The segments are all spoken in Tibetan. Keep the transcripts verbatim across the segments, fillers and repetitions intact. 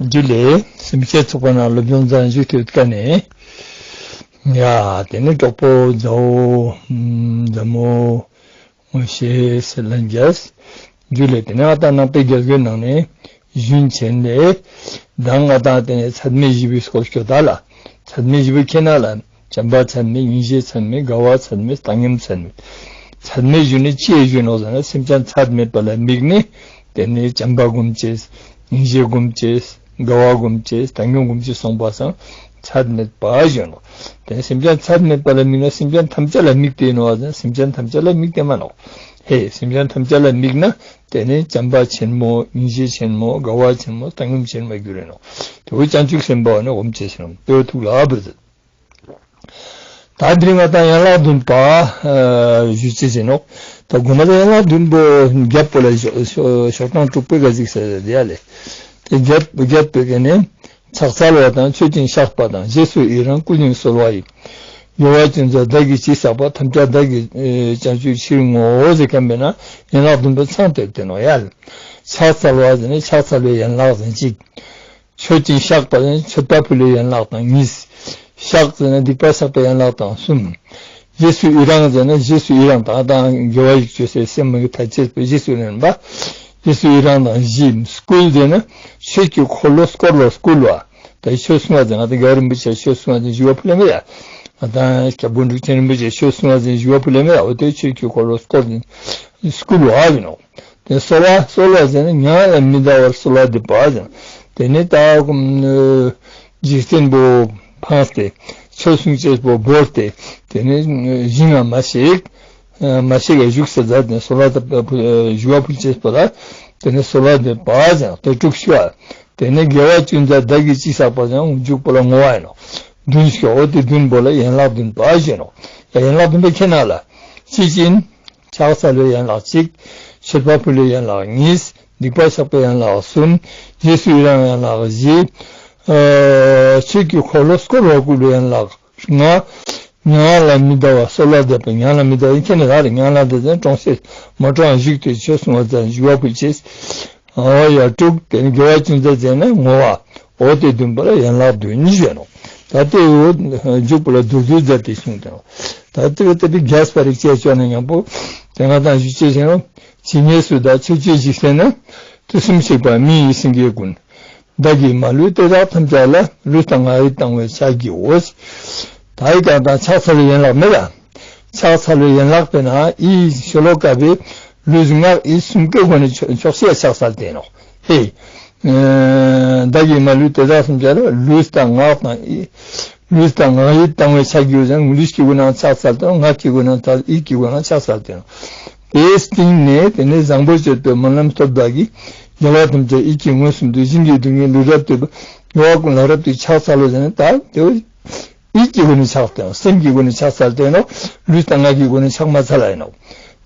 རྒྱུད་ལས་སེམས་བསྐྱེད་ཚོགས་པ་ནང་སློབ་སྦྱོང་མཛད་བཞུགས་ཐུབ་ཀ་ནས། ཡ། དེ་ནས་གྲོགས་པོ་མཛའ་བོ་མཛའ་མོ་ངོ་ཤེས་སེ་ལན་རྒྱས། རྒྱུད་ལས་དེ་ནས་ང་དང་ནང་པའི་རྒྱལ་སྒོའི་ནང་ནས་ཞུན་ཆེན་ལས། ད་ང་དང་དེ་ནས་ཚད་མེད་བཞི་པའི་སྐོར་ཤོད་ད་ལ། ཚད་མེད་བཞི་པོ་ཁྱེད་ན་ལ། བྱམས་པ་ཚད་མེད། སྙིང་རྗེ་ཚད་མེད། དགའ་བ་ཚད་མེད། བཏང་སྙོམས་ཚད་མེད། ཚད་མེད་ཞུ་ནི་ཅི་ཞུ་ནོ་ཟེར་ན། སེམས་ཅན་ཚད་མེད་པ་ལ་དམིགས་ནས། དེ་ནས་བྱམས་པ་སྒོམ་བྱེད། སྙིང་རྗེ་སྒོམ་བྱེད། དགའ་བ་སྒོམ་བྱེད། བཏང་སྙོམས་སྒོམ་བྱེད་གསུངས་པ་སང་ཚད་མེད་པ་ཞུ་ནོ། དེ་ནས་སེམས་ཅན་ཚད་མེད་པ་ལ་དམིགས་ན་སེམས་ཅན་ཐམས་ཅད་ལ་དམིགས་ཏེ་ནོ་ཟེར་ན། སེམས་ཅན་ཐམས་ཅད་ལ་དམིགས་ཏེ་མ་ནོ། ཧེ། སེམས་ཅན་ཐམས་ཅད་ལ་དམིགས་ན། དེ་ནས་བྱམས་པ་ཆེན་མོ། སྙིང་རྗེ་ཆེན་མོ། དགའ་བ་ཆེན་མོ། བཏང་སྙོམས་ཆེན་མོ་གྱུར་རེ་ནོ། དེ་བོ་བྱང་ཆུབ་སེམས་དཔའ་ནི་སྒོམ་བྱེད་ཟེར་ནོ། དེ་བོ་ཐུགས་ལ་བུ་ཟེར། ད་འདིར་ང་དང་ཡན་ལག་བདུན་པ་ཞུ་ཅེས་ཟེར་ནོ། ད་དགོང་མོ་ལ་ཡན་ལག་བདུན་པོ་རྒྱབ་པོ་ལ་ཞོ་ཞོ་ཞོ་སྟངས་དྲུག་པོའི་ག་ཟིག་ཟེར་ཡ་ལེ། དེ་རྒྱབ་རྒྱབ་པོའི་ག་ནས། ཕྱག་འཚལ་བ་དང་མཆོད་ཅིང་བཤགས་པ་དང་། རྗེས་སུ་ཡི་རང་བསྐུལ་ཞིང་གསོལ་བ་ཡི། དགེ་བ་ཅུང་ཟད་བདག་གིས་ཅི་བསགས་པ། ཐམས་ཅད་བདག་གིས་ཨེ་བྱང་ཆུབ་ཕྱིར་བསྔོའོ་ཟེར་མཁན་པས་ན་ཡན་ལག་བདུན་པོ་ཚང་སྟེ་དེ་ནོ་ཡ། ཕྱག་འཚལ་བ་ཟེར་ནས་ཕྱག་འཚལ་བའི་ཡན་ལག་ཟེར་གཅིག། མཆོད་ཅིང་བཤགས་པ་ཟེར་ནས་མཆོད་པ་ཕུལ་བའི་ཡན་ལག་དང་གཉིས། བཤགས་ཟེར་ནས་སྡིག་པ་བཤགས་པའི་ཡན་ལག་དང་གསུམ། རྗེས་སུ་ཡི་རང་ཟེར་ནས་རྗེས་སུ་ཡི་རང་དང་དང་དགེ་བ་ཡིད་ཆེས་སེམས་མི་དགེ་ཐ་ཆད་པའི་རྗེས་སུ་ཡི་རང་པ། རྗེས་སུ་ཡི་རང་དང་བཞི། བསྐུལ་ཟེར་ནས་ཆོས་ཀྱི་འཁོར་ལོ་བསྐོར་བར་བསྐུལ་བ། ད་ཆོས་གསུང་བ་ཟེར་ང་དང་རྒྱལ་བ་རིན་པོ་ཆེ་ཆོས་གསུང་བ་ཟེར་ཞུ་བ་ཕུལ་ལེ་མེད་ཡ། ང་དང་སྐྱབས་མགོན་འབྲུག་ཆེན་རིན་པོ་ཆེ་ཆོས་གསུང་བ་ཟེར་ཞུ་བ་ཕུལ་ལེ་མེད་ཡ། འོ་དེ་ཆོས་ཀྱི་འཁོར་ལོ་བསྐོར་ཟེར་བསྐུལ་བ་ཡིན་ནོ། དེ་གསོལ་བ་གསོལ་བ་ཟེར་ནས་མྱ་ངན་ལས་མི་འདའ་བར་གསོལ་བ་འདེབས་པ་ཟེར། དེ་ནས་ད་འཇིག་རྟེན་པོ་ཕངས་ཏེ་ཆོས་གསུང་ཅེས་པོ་བོར་ཏེ། དེ་ནས་ཞིང་ང་མ་ཞིག་མ་ཞིག་ག་བཞུགས་ས་མཛད་དེ་གསོལ་བ་ད་ཞུ་བ་ཕུལ་ཅེས་པོ་ལ། དེ་ནས་གསོལ་བ་འདེབས་པ་ཟེར་དེ་དྲུག་ཞུ་བ། དེ་ནས་དགེ་བ་ཅུང་ཟད་བདག་གིས་ཅི་བསགས་པ་ཟེར་མཇུག་པོ་ལ་བསྔོ་བ་ཡིན་ནོ། བདུན་ཞུ་བ། འོ་དེ་བདུན་པོ་ལ་ཡན་ལག་བདུན་པ་ཞེས་ནོ། ཡན་ལག་བདུན་པ་ཁྱེད་ན་ལ། གཅིག་ཡིན། ཕྱག་འཚལ་བའི་ཡན་ལག་གཅིག། མཆོད་པ་ཕུལ་བའི་ཡན་ལག་གཉིས། སྡིག་པ་བཤགས་པའི་ཡན་ལག་གསུམ། རྗེས་སུ་ཡི་རང་ཡན་ལག་བཞི། ཨ་ཆོས་ཀྱི་འཁོར་ལོ་བསྐོར་བར་བསྐུལ་བའི་ཡན་ལག་ལྔ། མྱ་ངན་ལས་མི་འདའ་བར་གསོལ་བ་འདེབས་པ། མྱ་ངན་ལས་མི་འདའ་བར་ཁྱེད་ནི་ར་རེ་མྱ་ངན་ལས་འདའ་ཟེར་ན་གྲོངས་ཤེས་མ་གྲོངས་བཞུགས་ཏེ་ཆོས་གསུང་བ་ཟེར་ཞུ་བ་ཕུལ་ཅེས། ཨོ་ཡ་དྲུག། དེ་ནི་དགེ་བ་ཅུང་ཟད་ཟེར་ན་བསྔོ་བ། འོ་དེ་བདུན་པོ་ལ་ཡན་ལག་བདུན་ཞེས་ནོ། ད་ལྟའི་འོ་མཇུག་པོ་ལ་བསྡུ་བསྡུ་མཛད་དེ་གསུངས་ཏེ་ནོ། ད་ལྟའི་འོ་དེ་པའི་རྒྱས་པ་རིགས་བཅས་བཅོས་ན་མཉམ་པོ་དེ་ང་དང་ཞུ་ཅེས་ཟེར་ན། ཇི་སྙེད་སུ་དག་ཕྱོགས་བཅུའི་འཇིག་རྟེན་ན། དུས་གསུམ་གཤེགས་པ་མི་ཡི་སེང་གེ་ཀུན། བདག་གིས་མ་ལུས་དེ་དག་ཐམས་ཅད་ལ། ལུས་དང་ངག་ཡིད་དང་བས་ཕྱག་བགྱིའོ། ད་ཡི་གང་དང་ཕྱག་འཚལ་བའི་ཡན་ལག་མེད་ལ། ཕྱག་འཚལ་བའི་ཡན་ལག་པས་ན་ཨི་ཤོ་ལོ་ཀ་པའི་ལུས་ངག་ཡིད་གསུམ་ཀའི་སྒོ་ནས་ཆོག་ཤེས་ཕྱག་འཚལ་ཏེ་ནོ། ཧེ། བདག་གིས་མ་ལུས་དེ་དག་ཐམས་ཅད་ལ། ལུས་དང་ངག་དང་ཡིད། ལུས་དང་ངག་ཡིད་དང་བས་ཕྱག་བགྱིའོ་ཟེར་ན་ལུས་ཀྱི་སྒོ་ནས་ཕྱག་འཚལ་ཏེ་ནོ། ངག་གི་སྒོ་ནས་ཡིད་ཀྱི་སྒོ་ནས་ཕྱག་འཚལ་ཏེ་ནོ། དེའི་སྟེང་ནས་དེ་ནས་བཟང་པོ་སྤྱོད་པའི་སྨོན་ལམ་སྟོབས་དག་གིས། རྒྱལ་བ་ཐམས་ཅད་ཡིད་ཀྱིས་མངོན་སུམ་དུ། ཞིང་གི་སྡུག་བསྔལ་ལུས་རབ་ཏུ་འབབ། དགེ་བ་ཀུན་ལ་རབ་ཏུ་ཕྱག་འཚལ་ལོ་ཟེར་ན་ད་དེ་བས། ཡིད་ཀྱི་སྒོ་ནས་ཕྱག་དང་སེམས་ཀྱི་སྒོ་ནས་ཕྱག་འཚལ་ཏེ་ནོ། ལུས་དང་ངག་གི་སྒོ་ནས་ཕྱག་མ་འཚལ་ལ་ཡིན་ནོ།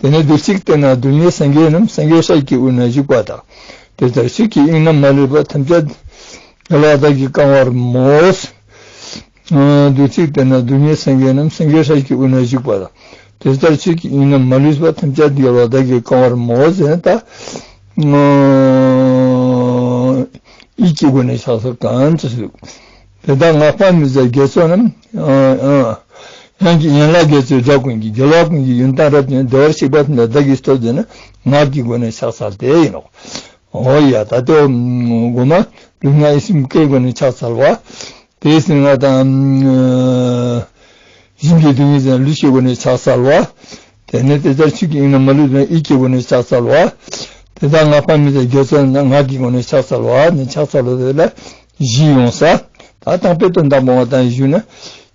དེ་ནས་རྡུལ་གཅིག་སྟེང་ན་རྡུལ་སྙེད་སངས་རྒྱས་རྣམས། སེང་གེ་སྲས་ཀྱི་དབུས་ན་བཞུགས་པ་དག། དེ་ལྟར་ཆོས་ཀྱི་དབྱིངས་རྣམས་མ་ལུས་པ། ཐམས་ཅད་རྒྱལ་བ་བདག་གིས་བསྐང་བར་མོས། རྡུལ་གཅིག་སྟེང་ན་རྡུལ་སྙེད་སངས་རྒྱས་རྣམས། སེང་གེ་སྲས་ཀྱི་དབུས་ན་བཞུགས་པ་དག། དེ་ལྟར་ཆོས་ཀྱི་དབྱིངས་རྣམས་མ་ལུས་པ། ཐམས་ཅད་རྒྱལ་བ་བདག་གིས་བསྐང་བར་མོས་ཟེར་ན་ད། ཡིད་ཀྱི་སྒོ་ནས་ཕྱག་འཚལ་གང་དུ་གཟིགས། དེ་དག་བསྔགས་པ་མི་ཟད་དགེ་ཚོགས་རྣམས། ཡང་གི་ཡན་ལག་དགེ་ཚོགས་དགྲ་ཀུན་གྱི། རྒྱལ་བ་ཀུན་གྱི་ཡོན་ཏན་རབ་ཅིང་བདེ་བར་གཤེགས་པ་ཐམས་ཅད་བདག་གིས་ཐོབ་ཟེར་ན་ངག་གི་སྒོ་ནས་ཕྱག་འཚལ་ཏེ་ཡིན་ནོ། འོ་ཡ་ད་ལྟོ་མགོ་མ་ལུས་ངག་ཡིད་གསུམ་ཀའི་སྒོ་ནས་ཕྱག་འཚལ་བ། དེའི་སྟེང་ན་ད་ཞིང་གི་སྡུག་བསྔལ་ཟེར་ན་ལུས་ཀྱི་སྒོ་ནས་ཕྱག་འཚལ་བ། དེ་ནས་དེ་ལྟར་ཆོས་ཀྱི་དབྱིངས་རྣམས་མ་ལུས་པ། ཡིད་ཀྱི་སྒོ་ནས་ཕྱག་འཚལ་བ། དེ་དག་བསྔགས་པ་མི་ཟད་དགེ་ཚོགས་རྣམས། ངག་གི་སྒོ་ནས་ཕྱག་འཚལ་བ་ནི་ཕྱག་འཚལ་ལོ་དེ་ལ་བཞི་ཡོང་ས། ད་དང་པོའི་དོན་དག་མང་བ་དང་ཞུས་ན།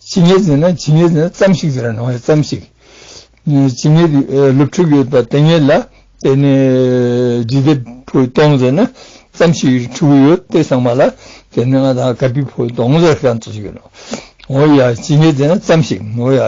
ཇི་སྙེད་ཟེར་ན་ཇི་སྙེད་ཟེར་ན་ཙམ་ཞིག་ཟེར་ན་ནོ། ཙམ་ཞིག་ཇི་སྙེད་སློབ་ཕྲུག་ཡོད་པ་དེ་སྙེད་ལ་དེ་ནས་འབྲི་དེབ་ཕུལ་གཏོང་ཟེར་ན་ཙམ་ཞིག་ཕྲུ་གུ་ཡོད་དེ་ཚང་མ་ལ་དེ་ནས་ང་དང་ཀ་པི་ཕུལ་གཏོང་ཟེར་གང་ཚོ་ཞིག་ཡོད་ནོ། འོ་ཡ་ཇི་སྙེད་ཟེར་ན་ཙམ་ཞིག་འོ་ཡ་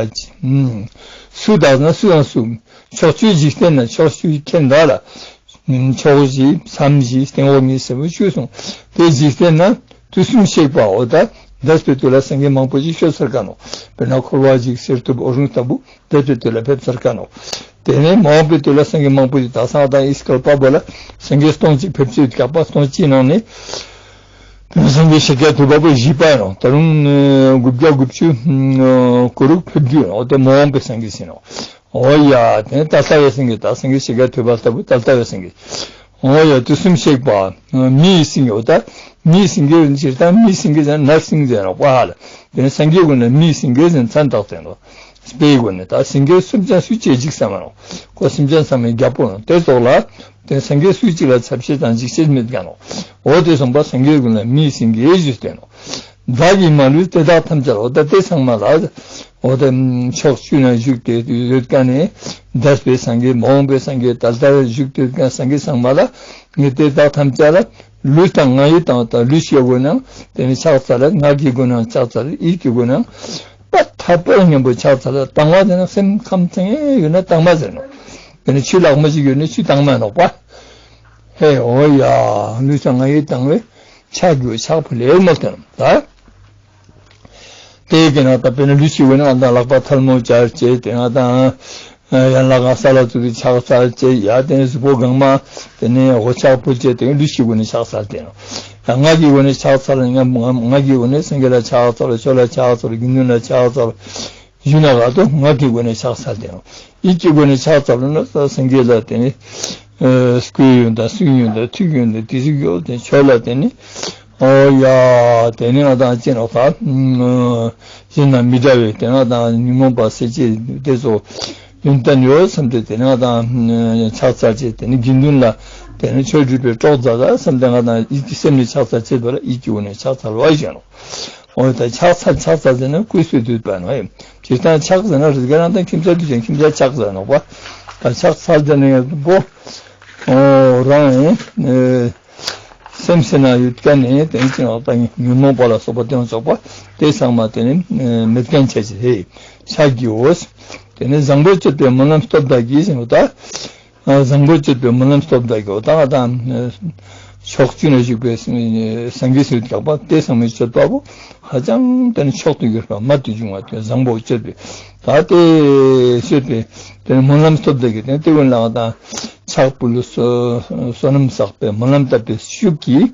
སུ་དག་ན་སུ་དང་སུ། ཕྱོགས་བཅུའི་འཇིག་རྟེན་ན་ཕྱོགས་བཅུའི་ཁྱེད་འདྲ་ལ། ཕྱོགས་བཞི་མཚམས་བཞི་སྟེང་འོག་གཉིས་ཟེར་བ་བཅུ་གསུངས། དེ་འཇིག་རྟེན་ན་དུས་གསུམ་གཤེགས་པའོ། ད་འདས་པའི་དུས་ལ་སངས་རྒྱས་མང་པོ་ཞིག་བྱོན་ཚར་ག་ནོ། དཔེར་ན་འཁོར་བ་འཇིག་གསེར་ཐུབ་འོད་སྲུང་ལྟ་བུ་འདས་པའི་དུས་ལ་ཕེབས་ཚར་ག་ནོ། དེ་ནས་མ་འོངས་པའི་དུས་ལ་སངས་རྒྱས་མང་པོ་ཞིག་ད་སང་དང་ཨིས་ཀལ་པ་བོ་ལ་སངས་རྒྱས་སྟོང་གཅིག་ཕེབས་ཚུལ་བཀག་པ་སྟོང་གཅིག་ནང་ནས། དེ་ནས་ སངས་རྒྱས་ཤཱཀྱ་ཐུབ་པ་པོ་བཞི་པ་ཡིན་ནོ། ད་རུང་ཨ་དགུ་བརྒྱ་དགུ་བཅུ་ཨ་གོ་དྲུག་ཕེབས་རྒྱུ་ཡིན་ནོ། དེ་མ་འོངས་པའི་སངས་རྒྱས་ཡིན་ནོ། འོ་ཡ། དེ་ནས་ད་ལྟ་བའི་སངས་རྒྱས། ད་སངས་རྒྱས་ཤཱཀྱ་ཐུབ་པ་ལྟ་བུ་ད་ལྟ་བའི་སངས་རྒྱས། འོ་ཡ། དུས་གསུམ་གཤེགས་པ། མིའི་སེང་གེ། འོ་ད་མིའི་སེང་གེ་ཡིན་ཕྱིར་ད་མིའི་སེང་གེ་ཟེར་ན་ནག་སེང་ཟེར་ནོ་པ་ཧ་ལ། དེ་ནས་སངས་རྒྱས་ཀུན་ལ་མིའི་སེང་གེ་ཟེར་མཚན་བཏགས་ཏེ་ནོ། དཔེའི་སྒོ་ནས་ད་སེང་གེ་སུམ་ཅན་སུ་སྐྱེ་འཇིག་བསམ་མ་ནོ། ཁོ་སེམས་ཅན་ཚང་མའི་རྒྱལ་པོ་ནོ། དེ་ཙོགས་ལ་དེ་སངས་རྒྱས་སུ་གཅིག་ལ་ཚབ་བྱེད་དང་འཇིགས་བྱེད་མེད་ཀ་ནོ། འོ་དེ་སོང་པ་སངས་རྒྱས་ཀུན་ལ་མིའི་སེང་གེ་ཞུས་ཏེ་ནོ། བདག་གིས་མ་ལུས་དེ་དག་ཐམས་ཅད། འོ་ད་དེ་ཚང་མ་ལ། འོ་ད་ཕྱོགས་བཅུ་ན་བཞུགས་ཏེ་ཡོད་ཀ་ནས་འདས་པའི་སངས་རྒྱས་མ་འོངས་པའི་སངས་རྒྱས་ད་ལྟ་བཞུགས་ཏེ་ཡོད་ཀ་སངས་རྒྱས་ཚང་མ་ལ་ངས་དེ་དག་ཐམས་ཅད་ལ་ལུས་དང་ངག་ཡིད་དང་། ད་ལུས་ཀྱི་སྒོ་ནས་དེ་ནས་ཕྱག་འཚལ་ལ། ངག་གི་སྒོ་ནས་ཕྱག་འཚལ་ལ། ཡིད་ཀྱི་སྒོ་ནས་པ་ཐ་པར་སྙན་པོ་ཕྱག་འཚལ་ལ། དྭངས་མ་ཟེར་ན་སེམས་ཁམས་ཚང་ཡོད་ན་དྭངས་མ་ཟེར་ནོ། དེ་ནས་ཆུ་ལྷག་མ་ཞིག་ཡོད་ན་ཆུ་དྭངས་མ་ནོག་པ། ཧེ་འོ་ཡ། ལུས་དང་ངག་ཡིད་དྭངས་པའི་ཕྱག་རྒྱུ་ཕྱག་ཕུལ་ལེ་མོལ་ཏེ་ནོ་ད། དེ་གི་ནང་ད་དཔེར་ན་ལུས་ཀྱི་སྒོ་ནས་ང་དང་ལག་པ་ཐལ་མོ་སྦྱར་བྱས་དེ་ང་དང་ཡང་ལག་ག་ས་ལ་བཙུགས་ཏེ་ཕྱག་འཚལ་བྱས། ཡ་དེ་ནས་གཟུགས་པོ་གང་མ་དེ་ནས་འོ་ཕྱག་ཕུལ་བྱས་དེ་ལུས་ཀྱི་སྒོ་ནས་ཕྱག་འཚལ་ཏེ་ནོ། ཡང་ངག་གི་སྒོ་ནས་ཕྱག་འཚལ་ཡང་ངག་གི་སྒོ་ནས་སེང་གེ་ལ་ཕྱག་འཚལ། ཆོས་ལ་ཕྱག་འཚལ། དགེ་འདུན་ལ་ཕྱག་འཚལ། ཡུལ་ན་ག་དུ་ངག་གི་སྒོ་ནས་ཕྱག་འཚལ་ཏེ་ནོ། ཡིད་ཀྱི་སྒོ་ནས་ཕྱག་འཚལ་ན་སེང་གེ་ལ་དེ་ནི་ཨ་སྐུའི་ཡོན་དང་གསུང་ཡོན་དང་ཐུགས་ཡོན་དང་དེ་ཚིག་ཡོད་དེ་ཆོས་ལ་དེ་ནི་ཨོ་ཡ། དེ་ནི་ང་དང་ཅི་ནོ་ད་གཞན་དང་མི་འདྲ་བའི་དེ་ང་དང་ཉོན་མོངས་པ་སེལ་བྱེད་དེ་ཚོ་ཡོན་ཏན་ཡོད་བསམ་སྟེ་དེ་ནི་ང་དང་ཕྱག་འཚལ་བྱེད་དེ་ནི་དགེ་འདུན་ལ་དེ་ནི་ཆོས་སྒྲུབ་པའི་གྲོགས་མཛད་ད་བསམ་སྟེ་ང་དང་ཡིད་ཀྱི་སེམས་ནི་ཕྱག་འཚལ་བྱེད་པ་ལ་ཡིད་ཀྱི་སྒོ་ནས་ཕྱག་འཚལ་བ་ཞེས་ནོ། འོ་ད་ཕྱག་འཚལ་ཕྱག་འཚལ་ཟེར་ན་སྐུ་གསོལ་འདུད་པ་ནོ། སྤྱིར་བཏང་ཕྱག་ཟེར་ན་རི་ཀ་རང་དང་ཁྱིམ་ཚང་དུ་ཅན་ཁྱིམ་ཚང་ཕྱག་ཟེར་ནོ་པ། ད་ཕྱག་འཚལ་ཟེར་ན་ཡང་པོ། འོ་རང་ཨེ་སེམས་ཟེར་ན་ཡོད་ཀ་ནས་དེ་ཅི་ནོ་ད་ཉོན་མོངས་པ་ལ་སོགས་པ་དེ་ཡང་ཆོག་པ་དེ་ཚང་མ་དེ་ནི་མེད་མཁན་བྱས་ཅི་རེད། ཕྱག་བགྱིའོ། དེ་ནི་བཟང་པོ་སྤྱོད་པའི་སྨོན་ལམ་སྟོབས་དག་གིས་ཟེར་ནོ་ད། བཟང་པོ་སྤྱོད་པའི་སྨོན་ལམ་སྟོབས་དག་གིས། འོ་ད་ང་དང་ཕྱོགས་བཅུ་ན་བཞུགས་པའི་སངས་རྒྱས་སུ་གྲགས་པ་དེ་ཚང་མའི་སྤྱོད་པ་པོ་ཧ་ཅང་དེ་ནི་མཆོག་ཏུ་གྱུར་པ་རྨད་དུ་བྱུང་བ་དེ་བཟང་པོ་སྤྱོད་པའི་ད་དེ་སྤྱོད་པའི་དེ་ནི་སྨོན་ལམ་སྟོབས་དག་གིས་དེ་ནི་དེ་ཀུན་ལ་ང་དང་ཕྱག་ཕུལ་བསོད་ནམས་བསགས་པའི་སྨོན་ལམ་བཏབ་པའི་ཤུགས་ཀྱིས།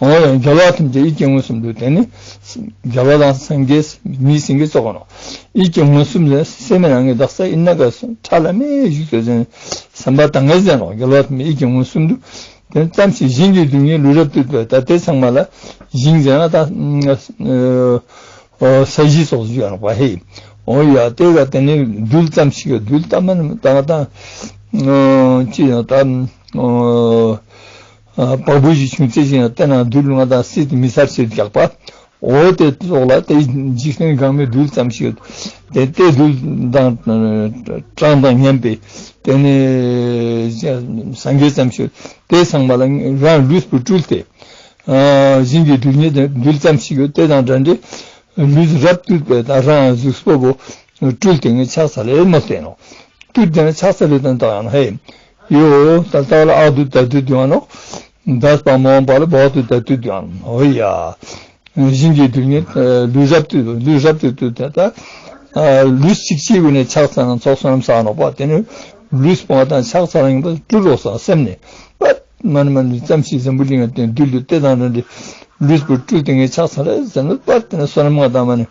འོ་ཡང་རྒྱལ་བ་ཐམས་ཅད་ཡིད་ཀྱིས་མངོན་སུམ་དུ་དེ་ནི་རྒྱལ་བ་དང་སངས་རྒྱས་མིའི་སེང་གེ་ཙོགས་ནོ། ཡིད་ཀྱིས་མངོན་སུམ་ལས་སེམས་ནང་གི་བདག་ས་ཡིན་ན་ག་ཁྲ་ལ་མེ་བཞུགས་ཏེ་ཟིན་བསམ་པ་དང་ངེས་ཟེར་ནོ། རྒྱལ་བ་ཐམས་ཅད་ཡིད་ཀྱིས་མངོན་སུམ་དུ་དེ་ཙམ་ཞིག་ཞིང་གི་རྡུལ་སྙེད་ལུས་རབ་ཏུ་ད་དེ་ཚང་མ་ལ་ཞིང་ཟེར་ན་ད་ས་གཞི་སོགས་ཞུ་ཡང་བ་ཧེ། འོ་ཡ་དེ་ག་དེ་ནི་རྡུལ་ཙམ་ཞིག་གི་རྡུལ་ལྟ་མ་ནི་ད་ད་ཅི་ཡང་ད། བག་བུ་ཞིག་ཆུང་ཙེ་ཞིག་ཡང་བལྟས་ན་རྡུལ་ང་དང་སྲིད་མི་ཚར་ཞིག་རྒྱག་པ། འོ་དེ་ཙོགས་ལ་དེ་འཇིག་རྟེན་གང་མའི་རྡུལ་ཙམ་ཞིག་ཡོད། དེ་དེ་རྡུལ་དང་གྲངས་དང་མཉམ་པའི་དེ་ནས་སངས་རྒྱས་ཙམ་ཞིག་ཡོད། དེ་ཚང་མ་ལ་རང་ལུས་པོ་སྤྲུལ་ཏེ་ཞིང་གི་རྡུལ་སྙེད་རྡུལ་ཙམ་ཞིག་ཡོད། དེ་དང་འདྲ་འདྲའི་ལུས་རབ་ཏུ་བས་ད་རང་གཟུགས་པོ་བོ་སྤྲུལ་ཏེ་ངས་ཕྱག་འཚལ་ལེ་མོལ་ཏེ་ནོ། སྤྲུལ་ཏེ་ནས་ཕྱག་འཚལ་ལེ་དང་བཏགས་ཡང་ཧེ། ཡོ། ད་ལྟ་ལ་ཨ་དུ་ད་དུ་དུ་ཡང་ནོ། འདས་པ་མ་འོངས་པ་ལ་བ་དུ་ད་དུ་དུ་ཡང་ནོ། འོ་ཡ། ཞིང་གི་རྡུལ་སྙེད་ལུས་རབ་ཏུ་ལུས་རབ་ཏུ་དུ་དེ་ད། ལུས་གཅིག་གཅིག་གུ་ནས་ཕྱག་འཚལ་ན་ཚོགས་བསོད་ནམས་བསགས་ནོ་པ། དེ་ནི་ལུས་སྤོང་བ་དང་ཕྱག་འཚལ་ཡིན་པ་སྤྲུལ་རོགས་སང་སེམས་ནས་པ། མ་ནི་མ་ནི་ཙམ་ཞིག་འཛམ་བུ་གླིང་ང་བསྟན་རྡུལ་དུ་བལྟས་དང་འདྲ་འདྲ་ལུས་པོ་སྤྲུལ་ཏེ་ངས་ཕྱག་འཚལ་ལེ་ཟེར་ན་པར་དེ་ནི་བསོད་ནམས་ང་དང་མ་ནི་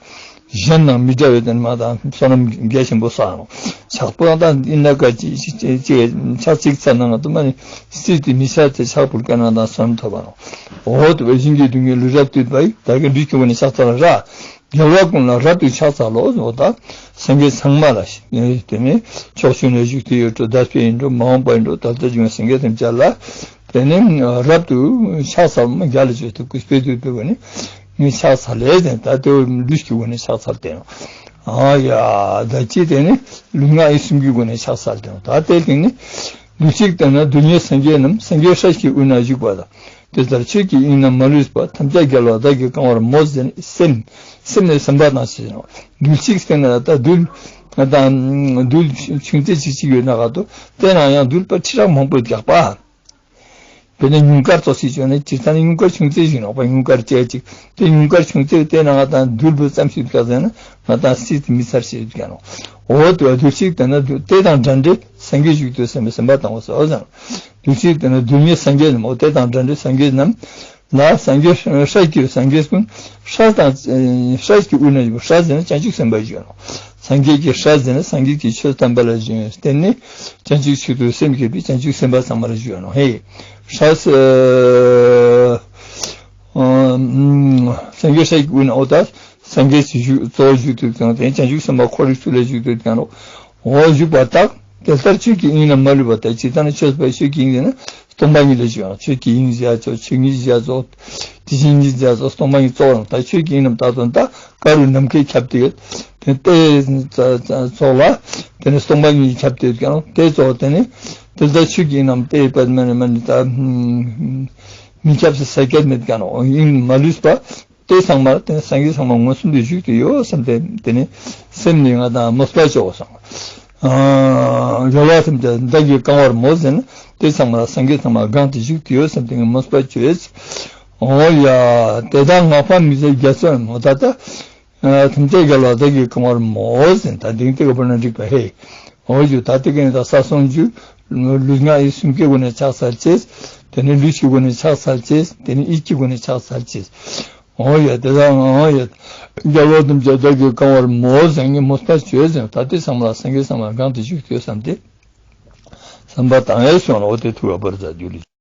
གཞན་དང་མི་འདྲ་བའི་དེ་ནི་མ་དང་བསོད་ནམས་རྒྱ་ཆེན་པོ་བསགས་ནོ། ཕྱག་པོ་ང་དང་ཨིན་ན་ཀ་ཅིག་ཅིག་ཅིག་ཅིག་ཕྱག་གཅིག་འཚལ་ན་ང་དང་མ་ནི་སྲིད་དེ་མི་ཤ་ཚེ་ཕྱག་ཕུལ་ཀ་ན་དང་བསོད་ནམས་ཐོབ་པ་ནོ། འོ་དེ་བས་ཞིང་གི་རྡུལ་སྙེད་ལུས་རབ་ཏུ་བས་ད་གི་འདུས་ཀྱི་བ་ནི་ཕྱག་འཚལ་ར། རྒྱལ་བ་ཀུན་ལ་རབ་ཏུ་ཕྱག་འཚལ་ལོ་ཟེར་བ་དང་། སངས་རྒྱས་ཚང་མ་ལ་དེ་ནས་ཕྱོགས་བཅུ་ན་བཞུགས་ཏེ་ཡོད་འགྲོ། འདས་པའི་ཡིན་འགྲོ། མ་འོངས་པ་ཡིན་འགྲོ། ད་ལྟ་བྱུང་བའི་སངས་རྒྱས་ཐམས་ཅད་ལ་དེ་ནས་རབ་ཏུ་ཕྱག་འཚལ་མ་རྒྱ་ལ་བརྗོད་དུ་སྐུ་སྤེལ་དུ་སྤེལ་བ་ནི་ངས་ཕྱག་འཚལ་ལས་ཟེར། ད་ལྟ་ལུས་ཀྱི་སྒོ་ནས་ཕྱག་འཚལ་ཏེ་ཨ་ཡ། ད་ཅི་དེ་ནས་ལུས་ངག་ཡིད་གསུམ་གྱི་སྒོ་ནས་ཕྱག་འཚལ་ཏེ་ད་དེ་དེ་ནས་རྡུལ་གཅིག་བལྟས་ན་རྡུལ་སྙེད་སངས་རྒྱས་རྣམས་སངས་རྒྱས་སྲས་ཀྱི་དབུས་ན་བཞུགས་པ་དང་། དེ་ལྟར་ཆོས་ཀྱི་དབྱིངས་རྣམས་མ་ལུས་པ། ཐམས་ཅད་རྒྱལ་བ་བདག་གིས་གང་བར་མོས་ཟེར་སེམས། སེམས་ནས་སེམས་པ་དང་ཞེས་ནོ། རྡུལ་གཅིག་བལྟས་ན་ད་རྡུལ་དང་རྡུལ་ཆུང་ཙེ་གཅིག་གཅིག་ཡོད་ན་ག་དུ་དེ་ན་ཡང་རྡུལ་པ་ཁྲི་ཕྲག་མང་པོ་རྒྱག་པ། དཔེར་ན་ཉུངས་དཀར་ཙོགས་ཤིག་བྱོན་ནས་སྤྱིར་བཏང་ནི་ཉུངས་དཀར་ཆུང་ཙེ་ཞིག་ནོག་པ། ཉུངས་དཀར་ཅན་ཅིག་དེ་ཉུངས་དཀར་ཆུང་ཙེ་དེ་ན་ང་དང་རྡུལ་པོ་ཙམ་ཞིག་རྒྱག་ཟེར་ན་ང་དང་སྲིད་དུ་མི་ཚར་ཞེས་རྒྱག་ནོ། འོ་དེ་བ་རྡུལ་གཅིག་བལྟས་ན་རྡུལ་དེ་དང་འདྲ་འདྲའི་སངས་རྒྱས་བཞུགས་དུས་སེམས་པའི་སེམས་པ་དང་བ་སོ་ཟེར་ནོ། རྡུལ་གཅིག་བལྟས་ན་རྡུལ་སྙེད་སངས་རྒྱས་རྣམས། འོ་དེ་དང་འདྲ་འདྲའི་སངས་རྒྱས་རྣམས། ལ་སངས་རྒྱས་སྲས་ཀྱི་སངས་རྒྱས་ཀུན་སྲས་དང་སྲས་ཀྱི་དབུས་ན་བཞུགས་པ། སྲས་ཟེར་ན་བྱང་ཆུབ་སེམས་དཔའ་ཞུ་ནོ། སངས་རྒྱས་ཀྱི་སྲས་ཟེར་ན་སངས་རྒྱས་ཀྱི་ཆོས་དམ་པ་ལ་བརྟེན་ནས་བྱང་ཆུབ་མཆོག་ཏུ་སེམས་བསྐྱེད་པའི་བྱང་ཆུབ་སེམས་དཔའ་ཚང་མ་ལ་ཞུ་ནོ། ཧེ། སྲས་སངས་རྒྱས་སྲས་ཀྱི་དབུས་ན་འོ་ད། སངས་རྒྱས་ཀྱི་བཞུགས་གཙོ་བོ་བཞུགས་དུས་ཀྱང་དེ་བྱང་ཆུབ་སེམས་དཔའ་ཁོ་རའི་ཚུལ་ལ་བཞུགས་དུས་ཀྱང་རོ། འོ་བཞུགས་པ་དག་དེ་ལྟར་ཆོས་ཀྱི་དབྱིངས་རྣམས་མ་ལུས་པ་དག་ཇི་ལྟར་ན་ཆོས་པའི་ཆོས་ཀྱི་དབྱིངས་ཟེར་ན་སྟོང་པ་ཉིད་ལ་བཞུགས་ཡང་ཆོས་ཀྱི་དབྱིངས་བཞག་ཆོག་ཆོས་ཉིད་བཞག་ཆོག་དེ་བཞིན་ཉིད་བཞག་ཆོག་སྟོང་པ་ཉིད་གཙོ་བོ་རང་དག་ཆོས་ཀྱི་དབྱིངས་རྣམས་དག་དོན་དག་ཀ་རུ་ནམ་མཁའི་ཁྱབ་སྟེ་ཡོད། དེ་ལྟའི་ཚོགས་ལ་དེ་ནི་སྟོང་པ་ཉིད་ཁྱབ་སྟེ་ཡོད་ཀྱང་དེ་གཙོ་བོ་དེ་ནི་དེ་ལྟར་ཆོས་ཀྱི་དབྱིངས་རྣམས་དེ་ཡོད་པ་མ་ནི་མ་ནི་ད་མི་ཁྱབ་སེ་ས་ཁྱབ་མེད་ཀྱང་རོ། དབྱིངས་མ་ལུས་པ། དེ་ཚང་མ་དེ་སངས་རྒྱས་ཚང་མ་མངོན་སུམ་དུ་བཞུགས་ཏེ་ཡོད་བསམ་སྟེ་དེ་ནི་སེམས་ནི་ང་དང་མོས་པ་བཅོ་བསམ། རྒྱལ་བ་ཐམས་ཅད་བདག་གིས་གང་བར་མོས་ཟེར་ན་དེ་ཚང་མ་ལ་སངས་རྒྱས་ཚང་མ་གང་དུ་བཞུགས་ཏེ་ཡོད་བསམ་སྟེ་ངས་མོས་པ་བཅོས། འོ་ཡ། དེ་དག་བསྔགས་པ་མི་ཟད་རྒྱ་མཚོ་ཡང་མོ། ད་ལྟ་ཐམས་ཅད་རྒྱལ་བ་བདག་གིས་གང་བར་མོས་ཟེར་ད་དེང་དེ་ག་བར་ན་འགྲིག་པ་ཧེ། འོ་ཡ། ད་དེ་ག་ནི་ད་ས་སོང་རྒྱུ་ལུས་ངག་ཡིད་གསུམ་ཀའི་སྒོ་ནས་ཕྱག་འཚལ་ཅེས། དེ་ནི་ལུས་ཀྱི་སྒོ་ནས་ཕྱག་འཚལ་ཅེས། དེ་ནི་ཡིད་ཀྱི་སྒོ་ནས་ཕྱག་འཚལ་ཅེས། འོ་ཡ། དེ་དག་འོ་ཡ། རྒྱལ་བ་ཐམས་ཅད་བདག་གིས་གང་བར་མོས་ཟེར་ངས་མོས་པ་བཅོས་ཟེར་ད་དེ་ཚང་མ་ལ་སངས་རྒྱས་ཚང་མ་གང་དུ་བཞུགས་ཏེ་ཡོད་བསམ་སྟེ། བསམ་པ་བཏང་ཡས་སོང་ལ་འོ་དེ་ཐུགས་ལ་བོར་མཛད་རྒྱུ་ལས།